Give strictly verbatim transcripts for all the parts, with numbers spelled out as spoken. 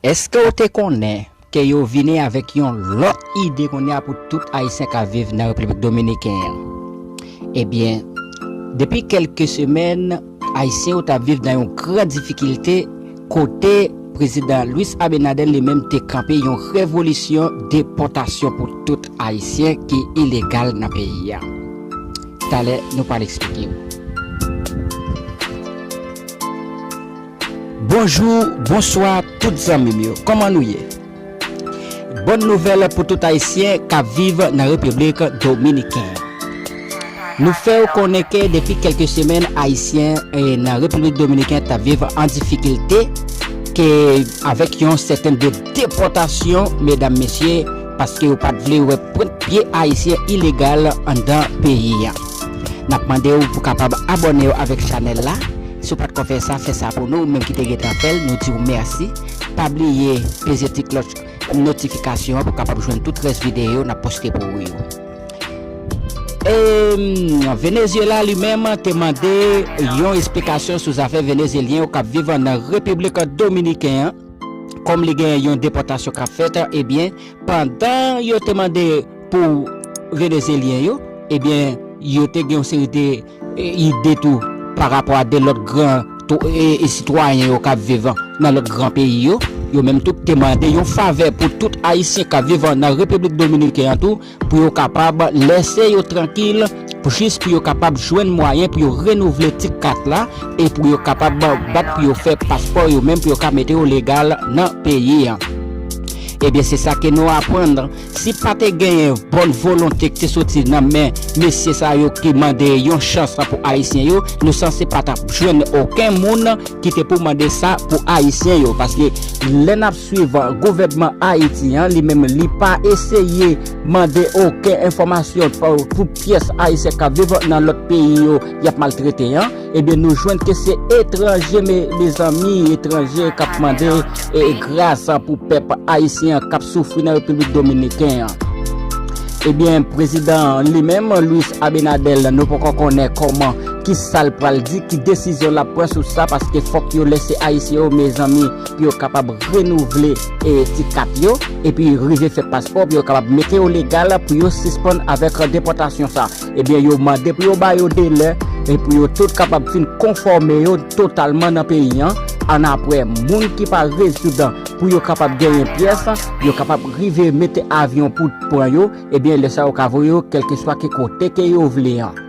Èske w te konnen ke yo vini avèk yon lòt ide kounye a pou tout Ayisyen k ap viv nan Repiblik Dominiken an? Ebyen, depi kèlke semèn, Ayisyen yo t ap viv nan yon gran difikilte kote Prezidan Luis Abinader li menm te kanpe yon revolisyon depòtasyon pou tout Ayisyen ki ilegal nan peyi a. Talè, nou pral eksplike w. Bonjou, bonswa tout zanmi m yo. Kòman nou ye? Bòn nouvèl pou tout Ayisyen k ap viv nan Repiblik Dominiken. Nou fè w konnen ke depi kèlke semèn, Ayisyen, eh, nan Repiblik Dominiken t ap viv an difikilte, ke avèk yon sèten de depòtasyon, medam, mesye, paske yo pa t vle wè pwent pye Ayisyen ilegal anndan peyi a. N ap mande w pou kapab abòne w avèk chanèl la. Si w pa t ko fè sa, fè sa pou nou. Ou menm ki te gentan fè l, nou di w mèsi. Pa bliye peze ti klòch notifikasyon an pou kapab jwenn tout rès videyo n ap poste pou ou yo. E, mm, Venezyela li menm te mande yon esplikasyon sou zafè Venezyelyen yo k ap viv nan Repiblik Dominiken an. Kòm li gen yon depòtasyon k ap fèt, ebyen, pandan yo te mande pou Venezyelyen yo, ebyen, yo te gen yon seri de, e, ide tou pa rapò a de lòt gran to-, e, e sitwayen yo k ap viv nan lòt gran peyi yo. Yo menm tou te mande yon favè pou tout Ayisyen k ap viv nan Repiblik Dominiken an tou, pou yo kapab lèse yo trankil, pou jis pou yo kapab jwenn mwayen pou yo renouvle ti kat la, e pou yo kapab bat pou yo fè paspò yo menm, pou yo ka mete yo legal nan peyi a. Ebyen, se sa ke nou aprann. Si pa te genyen bòn volonte ki te soti nan men mesye sa yo ki mande yon chans pou Ayisyen yo, nou sanse pa t ap jwenn okenn moun ki te pou mande sa pou Ayisyen yo. Paske lè n ap swiv gouvènman Ayiti an, li menm li pa eseye mande okenn enfòmasyon pou tout pyès Ayisyen k ap viv nan lòt peyi yo y ap maltrete an. Ebyen, nou jwenn ke se etranje, me-, mezanmi, etranje k ap mande, e, gras pou pèp ayisyen an k ap soufri nan Repiblik Dominiken an. Ebyen, prezidan li menm, Luis Abinader, nou poko konnen kòman, ki sa l pral di, ki desizyon l ap pran sou sa, paske fòk yo lèse Ayisyen yo, mezanmi, pou yo kapab renouvle, e, ti kat yo, epi rive fè paspò, pou yo kapab mete yo legal, pou yo sispann avèk depòtasyon sa. Ebyen, yo mande pou yo ba yo delè, e pou yo tout kapab fin konfòme yo totalman nan peyi an. Annapre, moun ki pa rezidan, pou yo kapab genyen pyès, yo kapab rive mete avyon pou pran yo, ebyen, lè sa yo ka voye yo kèlkeswa ki kote ke yo vle an.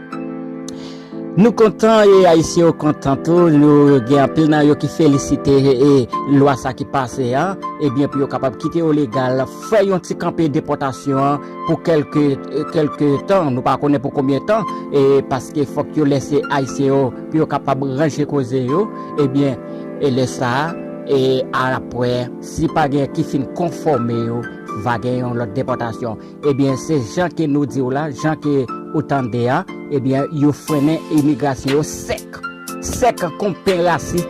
Nou kontan, e Ayisyen yo kontan tou. Nou gen anpil nan yo ki felisite, e, e lwa sa ki pase a, ebyen, pou yo kapab kite yo legal, fè yon ti kanpe depòtasyon an pou kèlke, kèlke tan. Nou pa konnen pou konbyen tan, e paske fòk yo lèse Ayisyen yo pou yo kapab ranje koze yo. Ebyen, e lè sa a, e apre, si pa gen ki fin konfòme yo, va gen yon lòt depòtasyon. Ebyen, se jan ke nou di w la, jan ke ou tande a, ebyen, yo frennen imigrasyon yo sèk. Sèk kon pen rasi.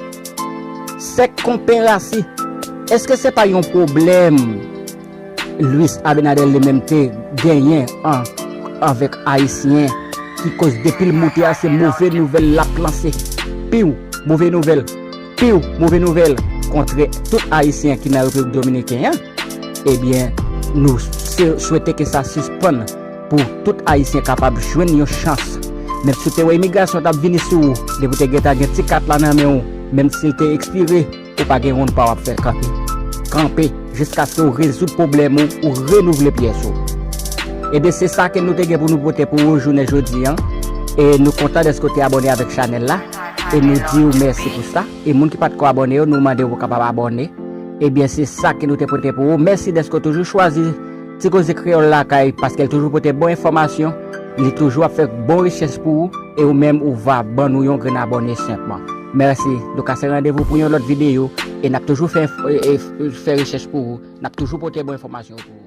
Sèk kon pen rasi. Èske se pa yon pwoblèm Luis Abinader li menm te genyen an, avèk Ayisyen, ki koz depi l moute a, se move nouvèl l ap lanse. Piw, move nouvèl. Piw, move nouvèl. Kontre tout Ayisyen ki nan Repiblik Dominiken an. Ebyen, nou se-, swete ke sa sispann pou tout Ayisyen kapab jwenn yon chans. Menm si w te wè imigrasyon t ap vini sou ou, depi w te gentan gen ti kat la nan men w, menm si l te ekspire, ou pa gen woun pa w ap fè kanpe. Kanpe jiskaske w rezoud pwoblèm ou, ou renouvle pyès ou. Ebyen, se sa ke nou te gen pou nou pote pou ou jounen jodi an. E nou kontan dèske w te abòne avèk chanèl la. E nou di w mèsi pou sa. E moun ki pa t ko abòne yo, nou mande yo pou kapab abòne. Ebyen, se sa ke nou te pote pou ou. Mèsi dèske w toujou chwazi Ti Koze Kreyòl Lakay, paske l toujou pote bon enfòmasyon. Li toujou ap fè bon rechèch pou ou. E ou menm, ou va ban nou yon grenn abòne senpman. Mèsi. Nou kase randevou pou yon lòt videyo. E n ap toujou fè, e, e, fè rechèch pou ou. N ap toujou pote bon enfòmasyon pou ou.